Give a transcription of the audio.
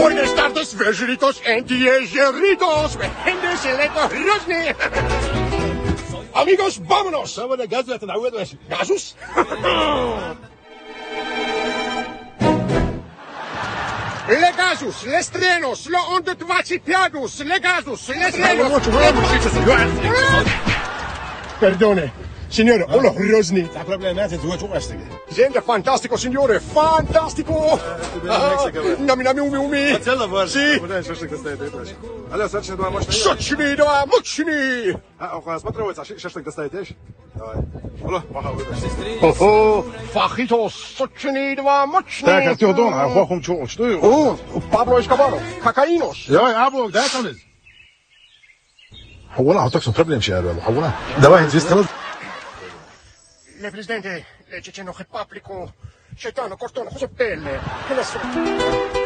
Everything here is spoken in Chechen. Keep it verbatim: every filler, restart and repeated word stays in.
Buenas tardes, vejeritos, antiejeritos, gente, se le Rosny. Amigos, vámonos. Vámonos, gazu, te la voy a decir. ¿Gazus? Le gazus, le strenos, lo onde tvaci piagus, le gazus, le strenos. Perdone, signore, olo Rosny. Sta problema è che tu tu questi. Gente, fantastico, signore, fantastico. Ah, nami, nami, umi, umi. Sì. Allora, sta c'è due mosce. Sočni, dova, moćni. А, а, смотри, вот, шашлык достает, видишь? Давай. Алло, пока. Oho, fajitos, sočni, dova, moćni. Так, Артём, а хохом чё, что? О, Пабло Эскобаро, кокаинос. Я, а, Бог, да, там есть? والله، عطاك سو проблем شي، والله. والله. Давай, здесь. Le presidente, le ceceno che paplico, cetano, cortono, cosa belle. Che ne so.